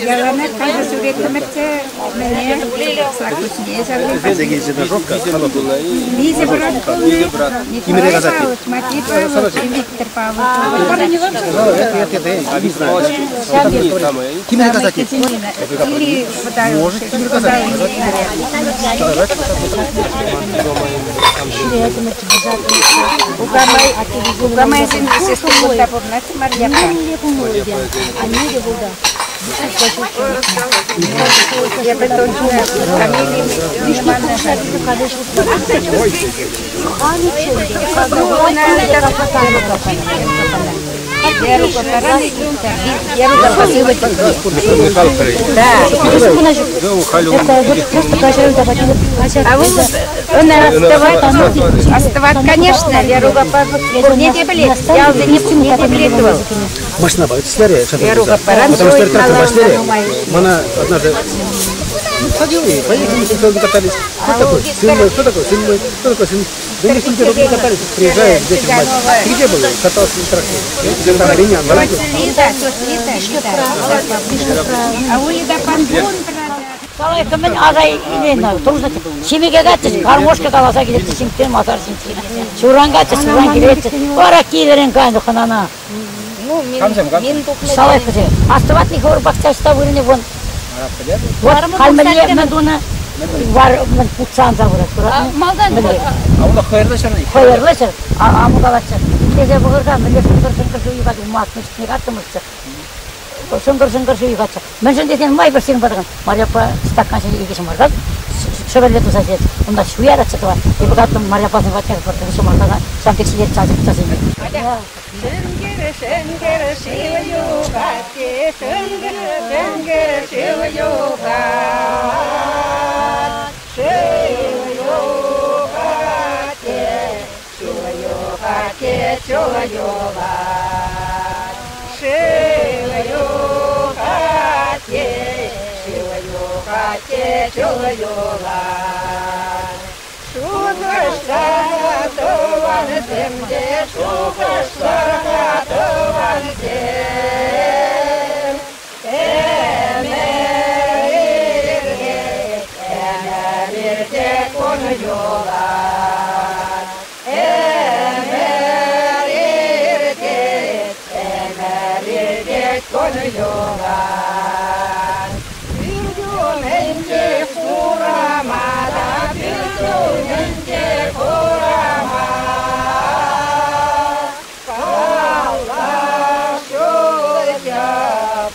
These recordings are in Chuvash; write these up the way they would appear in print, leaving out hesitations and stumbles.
Яланах кайса ҫӳреттӗмӗрччӗ, мӗне Виҫӗ брат пулнӑ. Николай Павлович, Матвей Павлович и Виктор Павлович. Или Кукамайсен сестри кунта пурӑнать Марьяпа. Эпӗ точно фамилия Астӑвать, конечно, Верук аппа пурне те пӗлет, ялсене пурне те пӗлет вӑл. Машинапа ӗҫлерӗ. Верук аппаран Потому что нумай. Мана однажды ходил и поехали, мы катались. Кто такой? Сын мой, кто такой? Сын мой, кто такой сын? Да не сумте, мы катались, приезжаем, дети, мать. Ты где был? Катался на тракторе. Меня, на радио. А у Лида пандун, Салайкка мӗн аса илнӗ, трудно. Ҫимӗке катчӗҫ, гармошка каласа килетчӗ, ҫимӗктен масар ҫинче. Ҫуран катчӗҫ, ҫуран килетчӗ. Вара килӗрен кайнӑ хӑнана. Салайккӑсем. Астӑвать хӑвӑр пахча ӑҫта вырӑнӗ вон. Вот халь мӗнле мӗн тунӑ? Вар мӗн путса анса пырать. Малтан А унта хӑйӑрлӑ ҫӗр. Хӑйӑрлӑ ҫӗр. Аму калатчӗ. Итлесе пӑхӑр-ха, мӗнле шӑнкӑр-шӑнкӑр шыв юхать, умма чухне каттӑмӑрччӗ. Шӑнкӑр-шӑнкӑр шыв юхатчӗ. Мӗншӗн тесен май пӗр ҫын патӑран Марьяпа стакан ҫине икӗ ҫӑмарта шӗвӗрле туса ҫиет. Унта ҫу яратчӗ тӑван. Эпӗ каттӑм Марьяпасем патне пӗр ҫӑмартана ҫав пек ҫиет часах часах. Шӗнкӗр, шӗнкӗр шыв юхать те, шӗнкӗр, шӗнкӗр шыв юхать. Шыв юхать те, шыв юхать те, шыв юхать. Шыв юхать те, шыв юхать те, шыв юхать. Шухӑшласа тӑвансем те, шухӑшласа тӑвансем. Ӗмӗр иртет, ӗмӗр иртет кун юлать. Ӗмӗр иртет, ӗмӗр иртет кун юлать. Пӳрт умӗнче хурама та, пӳрт умӗнче хурама. Паллах, ҫулҫӑ,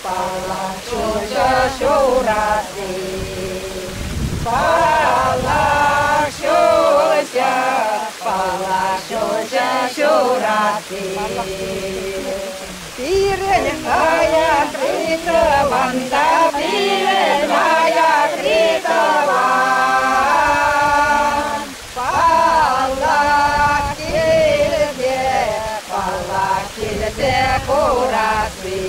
паллах, ҫулҫӑ ҫурасси. Паллах, ҫулҫӑ, паллах, ҫулҫӑ ҫурасси. Пирӗн аякри тӑван та, пирӗн аякри тӑван. Паллах, килсе, паллах, килсе курасси.